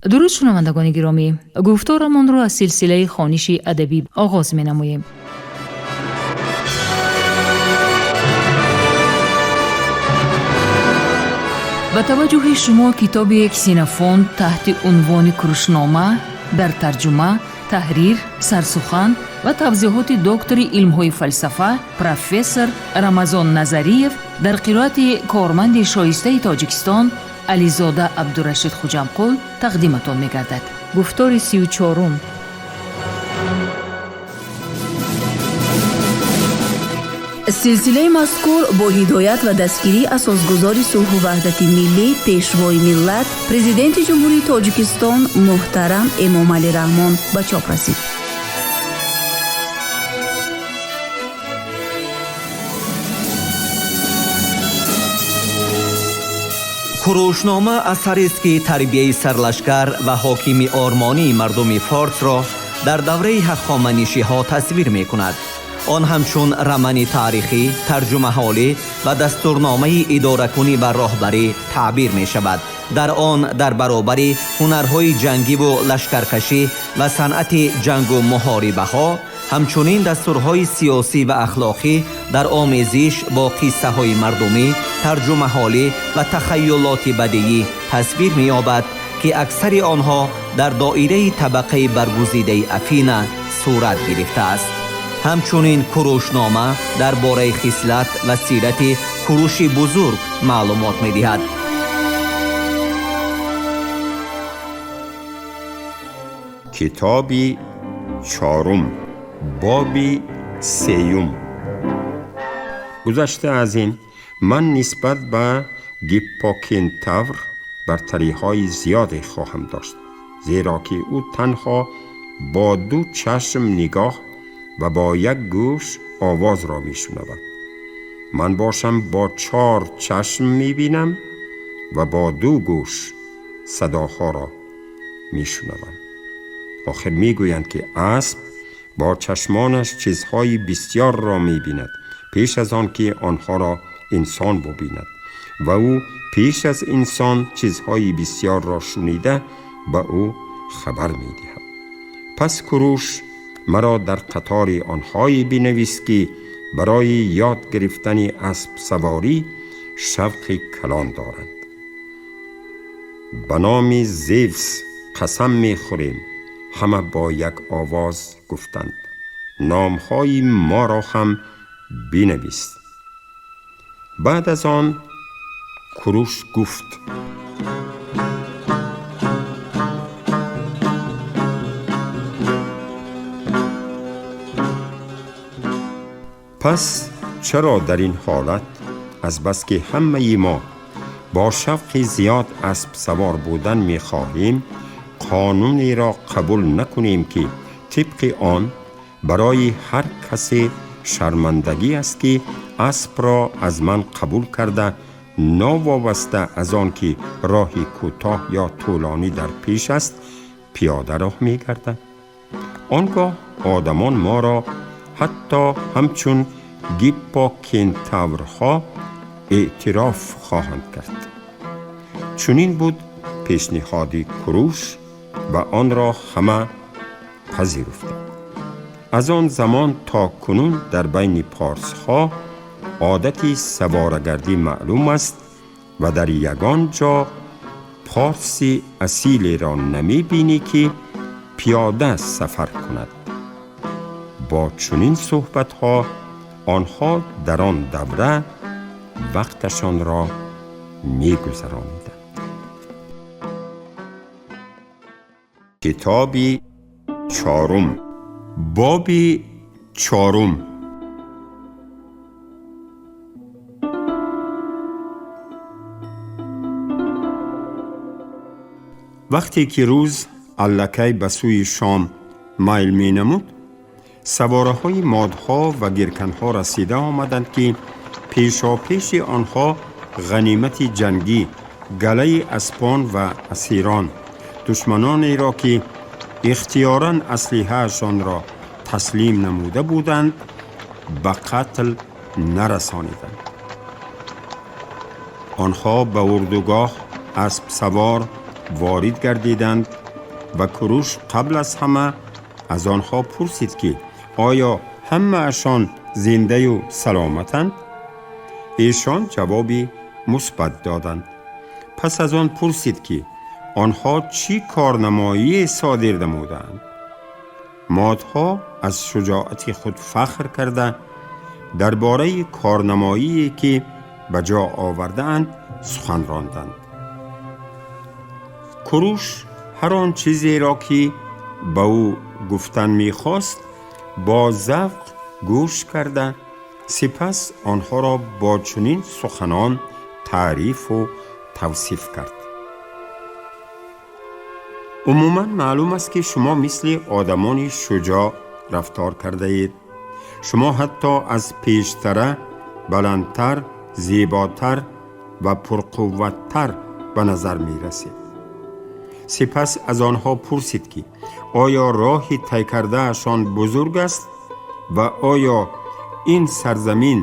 Дуруд, шунавандагони гиромӣ! Гуфторамонро аз силсилаи хониши адабӣ оғоз менамоем. Ба таваҷҷӯҳи шумо китоби Ксенофонт таҳти унвони Курушнома дар тарҷума, таҳрир, сарсухан ва тавзеҳоти доктори илмҳои фалсафа, профессор Рамазон Назариев дар қироати корманди шоистаи Тоҷикистон Ализода Абдурашид Хуҷамқул тақдиматон мегардад. Гуфтори 34-ум. Силсилаи мазкур бо ҳидоят ва дастгирии асосгузори сулҳу ваҳдати миллӣ, Пешвои миллат, Президенти Ҷумҳурии Тоҷикистон муҳтарам Эмомалӣ Раҳмон ба чоп расид. Курушнома асарест, ки тарбияи сарлашкар ва ҳокими ормонии мардуми форсро дар давраи ҳахоманишиҳо тасвир мекунад. Он ҳамчун рамани таърихӣ, тарҷумаҳолӣ ва дастурномаи идоракунӣ ва роҳбарӣ таъбир мешавад. Дар он дар баробари ҳунарҳои ҷангиву лашкаркашӣ ва санъати ҷангу муҳорибаҳо, ҳамчунин дастурҳои сиёсӣ ва ахлоқӣ дар омезиш бо қиссаҳои мардумӣ, тарҷумаҳолӣ ва тахайюлоти бадиӣ тасвир меёбад, ки аксари онҳо дар доираи табақаи баргузидаи Афина сурат гирифтааст. Ҳамчунин Курушнома дар бораи хислат ва сирати Куруши Бузург маълумот медиҳад. Китоби чорум, боби сеюм. Гузашта аз ин, ман нисбат ба Гиппокентавр бартариҳои зиёде хоҳам дошт, зеро ки ӯ танҳо бо ду чашм нигоҳ ва бо як гӯш овозро мешунавад. Ман бошам бо чор чашм мебинам ва бо ду гӯш садоҳоро мешунавам. Охир мегӯянд, ки асп бо чашмонаш чизҳои бисёрро мебинад пеш аз он ки онҳоро инсон бубинад, ва ӯ пеш аз инсон чизҳои бисёрро шунида ба ӯ хабар медиҳад. Пас, Куруш, маро дар қатори онҳое бинавис, ки барои ёд гирифтани аспсаворӣ шавқи калон доранд. Ба номи Зевс қасам мехӯрем, ҳама бо як овоз гуфтанд. Номҳои моро ҳам бинавис. Баъд аз он Куруш гуфт: пас чаро дар ин ҳолат, азбаски ҳамаи мо бо шавқи зиёд аспсавор будан мехоҳем, қонунеро қабул накунем, ки тибқи он барои ҳар касе шармандагӣ аст, ки аспро аз ман қабул карда, новобаста аз он ки роҳи кӯтоҳ ё тӯлонӣ дар пеш аст, пиёда роҳ мегардад? Он гоҳ одамон моро ҳатто ҳамчун гиппокентаврҳо эътироф хоҳанд кард. Чунин буд пешниҳоди Куруш ва онро ҳама пазируфтанд. Аз он замон то кунун дар байни порсҳо одати саворагардӣ маълум аст ва дар ягон ҷо порси асилеро намебинӣ, ки пиёда сафар кунад. Бо чунин суҳбатҳо онҳо дар он давра вақташонро мегузарониданд. Китоби чорум, боби чорум. Вақте ки рӯз аллакай ба сӯи шом майл менамуд, савораҳои модҳо ва гирканҳо расида омаданд, ки пешопеши онҳо ғанимати ҷангӣ, галаи аспон ва асирон, душманонеро, ки ихтиёран аслиҳаашонро таслим намуда буданд, ба қатл нарасониданд. Онҳо ба урдугоҳ аспсавор ворид гардиданд ва Куруш қабл аз ҳама аз онҳо пурсид, ки оё ҳамаашон зиндаю саломатанд? Эшон ҷавоби мусбат доданд. Пас аз он пурсид, ки онҳо чӣ корнамоие содир намудаанд. Модҳо аз шуҷоати худ фахр карда, дар бораи корнамоие ки ба ҷо овардаанд сухан ронданд. Куруш ҳар он чизеро, ки ба ӯ гуфтан мехост, бо завқ гӯш карда, сипас онҳоро бо чунин суханон таърифу тавсиф кард: Умуман маълум аст, ки шумо мисли одамони шуҷоъ рафтор кардаед. Шумо ҳатто аз пештара баландтар, зеботар ва пурқувваттар ба назар мерасед. Сипас аз онҳо пурсид, ки оё роҳи тай кардаашон бузург аст ва оё ин сарзамин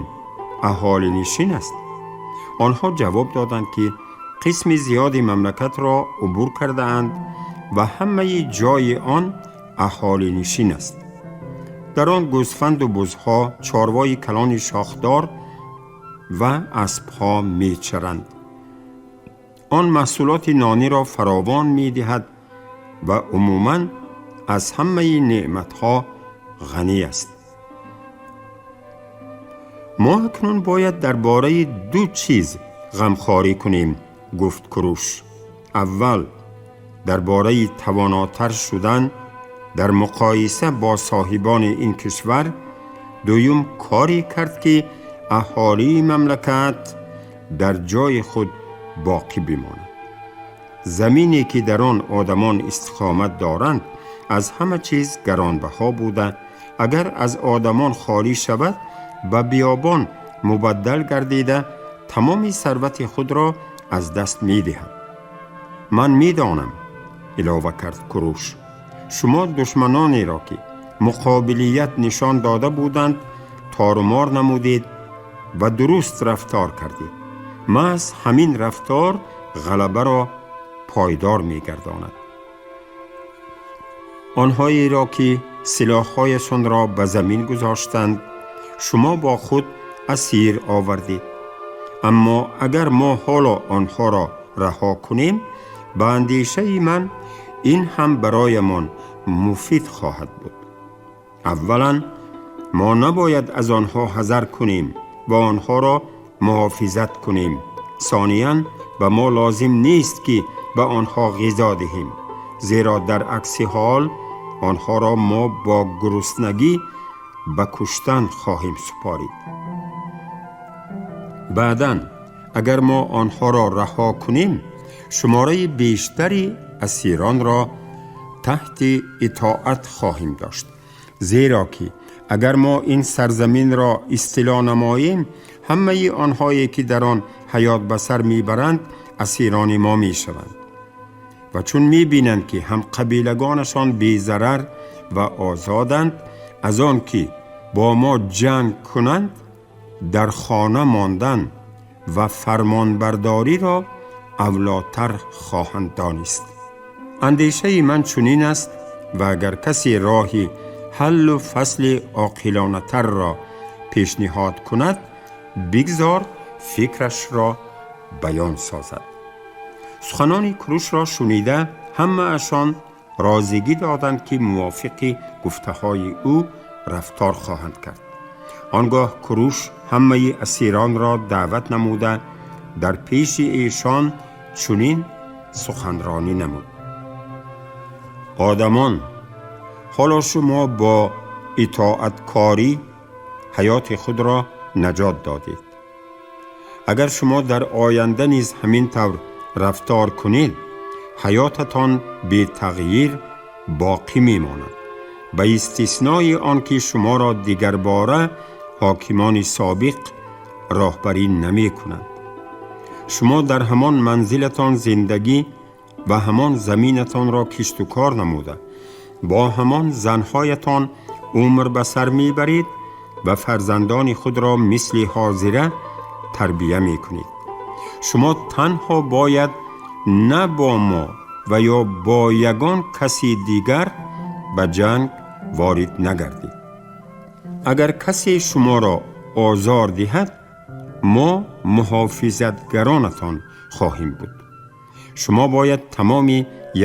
аҳолинишин аст. Онҳо ҷавоб доданд, ки қисми зиёди мамлакатро убур кардаанд ва ҳамаи ҷои он аҳолинишин аст. Дар он гӯсфанду бузҳо, чорвои калони шохдор ва аспҳо мечаранд. Он маҳсулоти нониро фаровон медиҳад ва умуман аз ҳамаи неъматҳо ғанӣ аст. Мо акнун бояд дар бораи ду чиз ғамхорӣ кунем, гуфт Куруш. Аввал, дар бораи тавонотар шудан дар муқоиса бо соҳибони ин кишвар. Дуюм, коре кард, ки аҳолии мамлакат дар ҷои худ боқӣ бимонад. Замине, ки дар он одамон истиқомат доранд, аз ҳама чиз гаронбаҳо буда, агар аз одамон холӣ шавад, ба биёбон мубаддал гардида, тамоми сарвати худро аз даст медиҳад. Ман медонам, илова кард Куруш, шумо душманонеро, ки муқобилият нишон дода буданд, торумор намудед ва дуруст рафтор кардед. Маҳз ҳамин рафтор ғалабаро пойдор мегардонад. Онҳоеро, ки силоҳҳояшонро ба замин гузоштанд, шумо бо худ асир овардед. Аммо агар мо ҳоло онҳоро раҳо кунем, ба андешаи ман, ин ҳам бароямон муфид хоҳад буд. Аввалан, мо набояд аз онҳо ҳазар кунем ва онҳоро муҳофизат кунем. Сониян, ба мо лозим нест, ки ба онҳо ғизо диҳем, зеро дар акси ҳол онҳоро мо бо гуруснагӣ ба куштан хоҳем супорид. Баъдан, агар мо онҳоро раҳо кунем, шумораи бештари асиронро таҳти итоат хоҳем дошт, зеро ки агар мо ин сарзаминро истило намоем, ҳамаи онҳое, ки дар он ҳаёт ба сар мебаранд, асирони мо мешаванд ва чун мебинанд, ки ҳамқабилагонашон безарар ва озоданд, аз он ки бо мо ҷанг кунанд, дар хона мондан ва фармонбардориро авлотар хоҳанд донист. Андешаи ман чунин аст ва агар касе роҳи ҳаллу фасли оқилонатарро пешниҳод кунад, бигзор фикрашро баён созад. Суханони Курушро шунида, ҳамаашон розигӣ доданд, ки мувофиқи гуфтаҳои ӯ рафтор хоҳанд кард. Он гоҳ Куруш ҳамаи асиронро даъват намуда, дар пеши эшон чунин суханронӣ намуд: Одамон, ҳоло шумо бо итоаткорӣ ҳаёти худро наҷот додед. Агар шумо дар оянда низ ҳамин тавр рафтор кунед, ҳаётатон бетағйир боқӣ мемонад, ба истиснои он ки шуморо дигарбора ҳокимони собиқ роҳбарӣ намекунанд. Шумо дар ҳамон манзилатон зиндагӣ ва ҳамон заминатонро кишту кор намуда, бо ҳамон занҳоятон умр ба сар мебаред ва фарзандони худро мисли ҳозира тарбия мекунед. Шумо танҳо бояд на бо мо ва ё бо ягон каси дигар ба ҷанг ворид нагардед. Агар касе шуморо озор диҳад, мо муҳофизатгаронатон хоҳем буд. Шумо бояд тамоми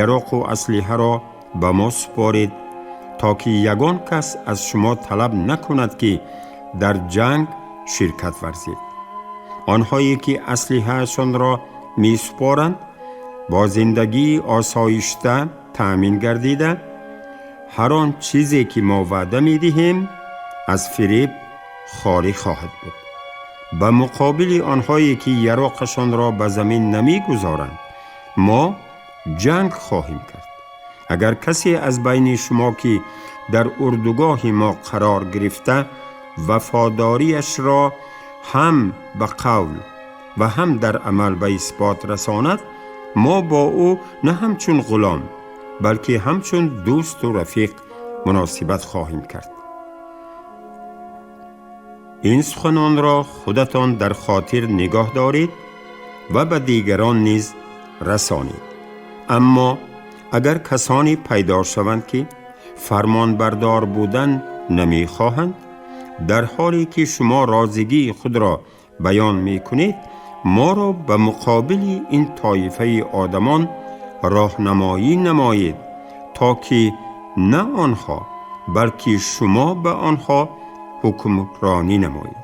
яроқу аслиҳаро ба мо супоред, то ки ягон кас аз шумо талаб накунад, ки дар ҷанг ширкат варзед. Онҳое ки аслиҳаашонро месупоранд, бо зиндагии осоишта таъмин гардида, ҳар он чизе ки мо ваъда медиҳем, аз фиреб холӣ хоҳад буд. Ба муқобили онҳое ки яроқашонро ба замин намегузоранд, мо ҷанг хоҳем кард. Агар касе аз байни шумо, ки дар урдугоҳи мо қарор гирифта, вафодориашро ҳам ба қавл ва ҳам дар амал ба исбот расонад, мо бо ӯ на ҳамчун ғулом, балки ҳамчун дӯсту рафиқ муносибат хоҳем кард. Ин суханонро худатон дар хотир нигоҳ доред ва ба дигарон низ расонед. Аммо агар касоне пайдо шаванд, ки фармонбардор будан намехоҳанд, дар ҳоле ки шумо розигии худро баён мекунед, моро ба муқобили ин тоифаи одамон роҳнамоӣ намоед, то ки на онҳо, балки шумо ба онҳо ҳукмронӣ намоед.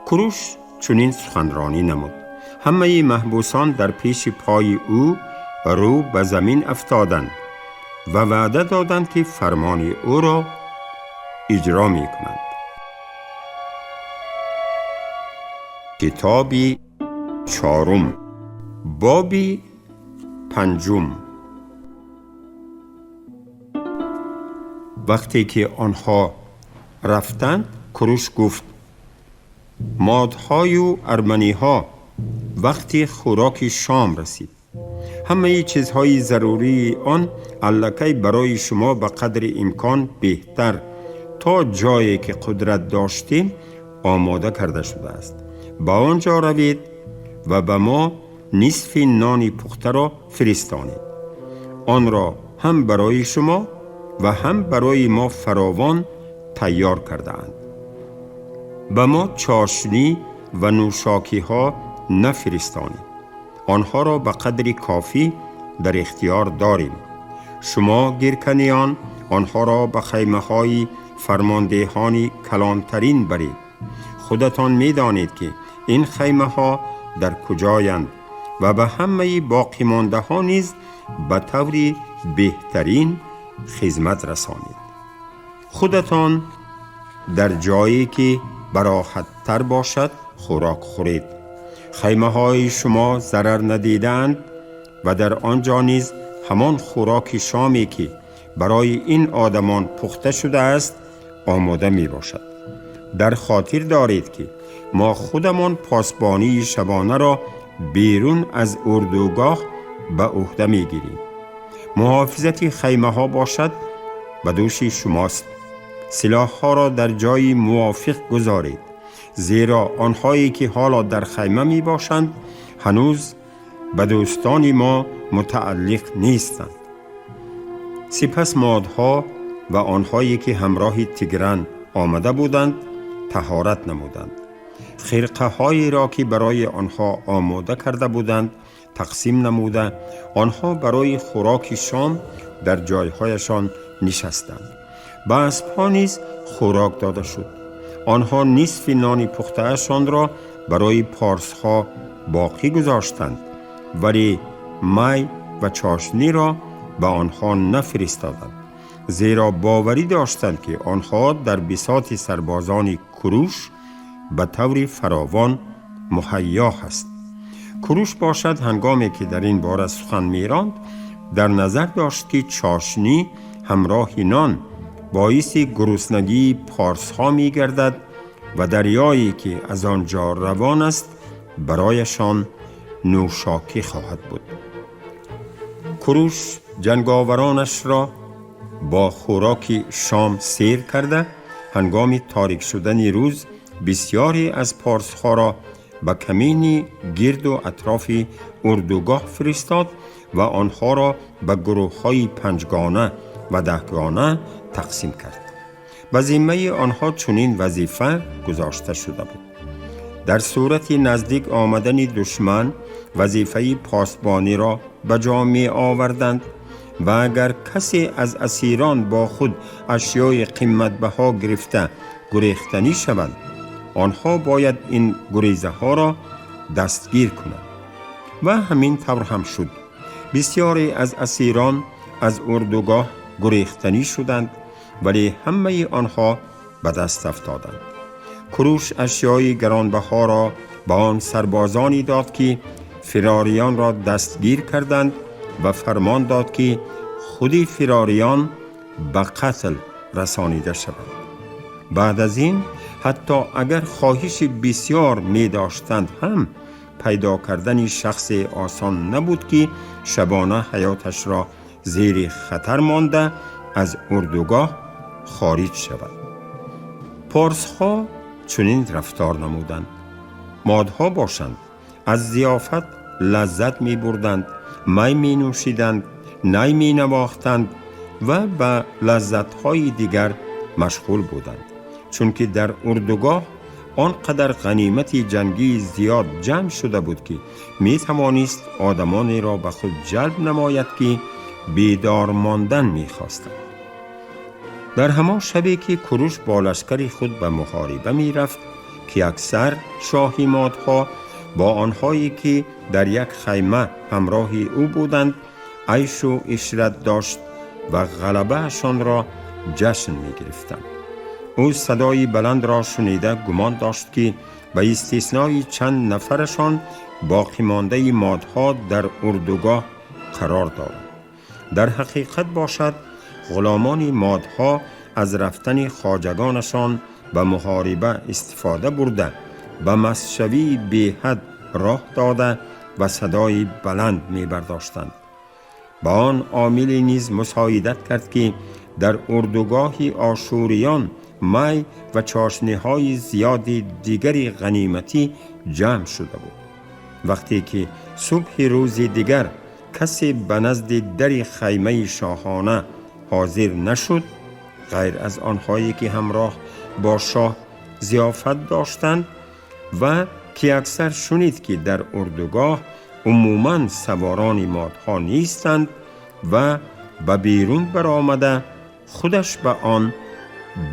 Куруш чунин суханронӣ намуд. Ҳамаи маҳбусон дар пеши пои ӯ рӯ ба замин афтоданд ва ваъда доданд, ки фармони ӯро иҷро мекунанд. Китоби чорум, боби панҷум. Вақте ки онҳо рафтанд, Куруш гуфт: модҳою арманиҳо, вақти хӯроки шом расид. Ҳамаи чизҳои зарурии он аллакай барои шумо ба қадри имкон беҳтар, то ҷое ки қудрат доштем, омода карда шудааст. Ба он ҷо равед ва ба мо нисфи нони пухтаро фиристонед. Онро ҳам барои шумо ва ҳам барои мо фаровон тайёр кардаанд. Ба мо чошнӣ ва нӯшокиҳо нафиристонед. Онҳоро ба қадри кофӣ дар ихтиёр дорем. Шумо гирканиён онҳоро ба хаймаҳои фармондеҳони калонтарин баред. Худатон медонед, ки ин хаймаҳо дар куҷоянд ва ба ҳамаи боқимондаҳо низ ба таври беҳтарин хизмат расонед. Худатон дар ҷое ки бароҳаттар бошад хӯрок хӯред. Хаймаҳои шумо зарар надидаанд ва дар он ҷо низ ҳамон хӯроки шоме ки барои ин одамон пухта шудааст омода мебошад. Дар хотир доред, ки мо худамон посбонии шабонаро берун аз урдугоҳ ба ӯҳда мегирем. Муҳофизати хаймаҳо бошад ба дӯши шумост. Силоҳҳоро дар ҷои мувофиқ гузоред, зеро онҳое ки ҳоло дар хайма мебошанд, ҳанӯз ба дӯстони мо мутааллиқ нестанд. Сипас модҳо ва онҳое ки ҳамроҳи Тигран омада буданд, таҳорат намуданд. Хирқаҳоеро ки барои онҳо омода карда буданд тақсим намуда, онҳо барои хӯроки шом дар ҷойҳояшон нишастанд. Ба аспҳо низ хӯрок дода шуд. Онҳо нисфи нони пухтаашонро барои порсҳо боқӣ гузоштанд, вале май ва чошниро ба онҳо нафиристоданд, зеро боварӣ доштанд, ки онҳо дар бисоти сарбозони Куруш ба таври фаровон муҳайё ҳаст. Куруш бошад, ҳангоме ки дар ин бора сухан меронд, дар назар дошт, ки чошнӣ ҳамроҳи нон боиси гуруснагии порсҳо мегардад ва дарёе ки аз он ҷо равон аст барояшон нӯшокӣ хоҳад буд. Куруш ҷанговаронашро бо хӯроки шом сер карда, ҳангоми торик шудани рӯз бисёре аз порсҳоро ба камини гирду атрофи урдугоҳ фиристод ва онҳоро ба гурӯҳҳои панҷгона ва даҳгона тақсим кард. Ба зиммаи онҳо чунин вазифа гузошта шуда буд: дар сурати наздик омадани душман вазифаи посбониро ба ҷо меоварданд ва агар касе аз асирон бо худ ашёи қиматбаҳо гирифта гурехтанӣ шавад, онҳо бояд ин гурезаҳоро дастгир кунанд. Ва ҳамин тавр ҳам шуд. Бисёре аз асирон аз урдугоҳ гурехтанӣ шуданд, вале ҳамаи онҳо ба даст афтоданд. Куруш ашёи гаронбаҳоро ба он сарбозоне дод, ки фирориёнро дастгир карданд, ва фармон дод, ки худи фирориён ба қатл расонида шаванд. Баъд аз ин ҳатто агар хоҳиши бисёр медоштанд ҳам, пайдо кардани шахсе осон набуд, ки шабона ҳаёташро зери хатар монда аз урдугоҳ хориҷ шавад. Порсҳо чунин рафтор намуданд. Модҳо бошанд, аз зиёфат лаззат мебурданд, май менӯшиданд, най менавохтанд ва ба лаззатҳои дигар машғул буданд, чунки дар урдугоҳ он қадар ғанимати ҷангии зиёд ҷамъ шуда буд, ки метавонист одамонеро ба худ ҷалб намояд, ки бедор мондан мехостанд. Дар ҳамон шабе ки Куруш бо лашкари худ ба муҳориба мерафт, Кияксар шоҳи модҳо бо онҳое ки дар як хайма ҳамроҳи ӯ буданд айшу ишрат дошт ва ғалабаашонро ҷашн мегирифтанд. Ӯ садои баландро шунида гумон дошт, ки ба истиснои чанд нафарашон боқимондаи модҳо дар урдугоҳ қарор доранд. Дар ҳақиқат бошад, ғуломони модҳо аз рафтани хоҷагонашон ба муҳориба истифода бурда, ба мастшавии беҳад роҳ дода ва садои баланд мебардоштанд. Ба он омиле низ мусоидат кард, ки дар урдугоҳи ошӯриён май ва чошниҳои зиёди дигари ғаниматӣ ҷамъ шуда буд. Вақте ки субҳи рӯзи дигар касе ба назди дари хаймаи шоҳона ҳозир нашуд, ғайр аз онҳое ки ҳамроҳ бо шоҳ зиёфат доштанд, ва Кияксар шунид, ки дар урдугоҳ умуман саворони модҳо нестанд, ва ба берун баромада худаш ба он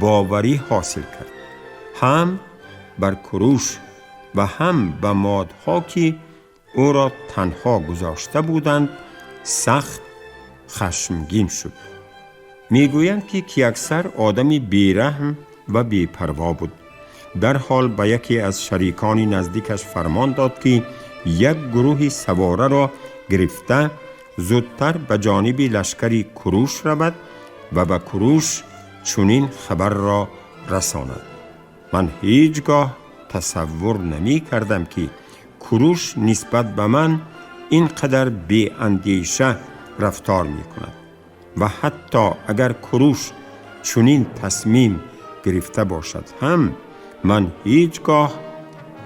боварӣ ҳосил кард, ҳам бар Куруш ва ҳам ба модҳо, ки ӯро танҳо гузошта буданд, сахт хашмгин шуд. Мегӯянд, ки Кияксар одами бераҳм ва бепарво буд. Дарҳол ба яке аз шарикони наздикаш фармон дод, ки як гурӯҳи савораро гирифта зудтар ба ҷониби лашкари Куруш равад ва ба Куруш чунин хабарро расонад: ман ҳеҷ гоҳ тасаввур намекардам, ки Куруш нисбат ба ман ин қадар беандеша рафтор мекунад, ва ҳатто агар Куруш чунин тасмим гирифта бошад ҳам, ман ҳеҷ гоҳ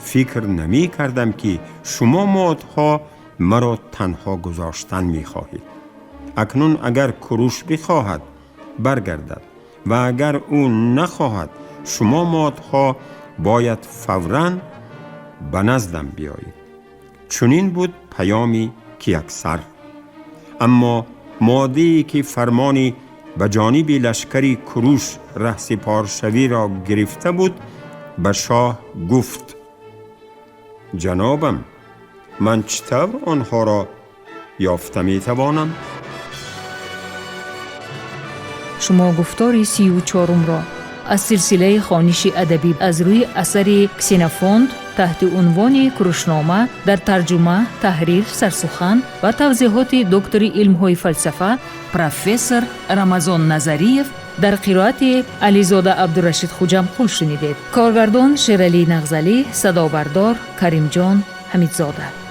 фикр намекардам, ки шумо модҳо маро танҳо гузоштан мехоҳед. Акнун агар Куруш бихоҳад, баргардад, ва агар ӯ нахоҳад, шумо модҳо бояд фавран ба наздам биёед. Чунин буд паёми Кияксар. Аммо моддае ки фармони ба ҷониби лашкари Куруш раҳсипоршавиро гирифта буд, ба шоҳ гуфт: ҷанобам, ман чӣ тавр онҳоро ёфта метавонам? Шумо гуфтори 34-умро аз силсилаи хониши адабӣ аз рӯи асари Ксенофонт таҳти унвони Курушнома дар тарҷума, таҳрир, сарсухан ва тавзеҳоти доктори илмҳои фалсафа, профессор Рамазон Назариев дар қироати Ализода Абдурашид Хуҷамқул шунидед. Коргардон Шералӣ Нағзалӣ, садобардор Каримҷон Ҳамидзода.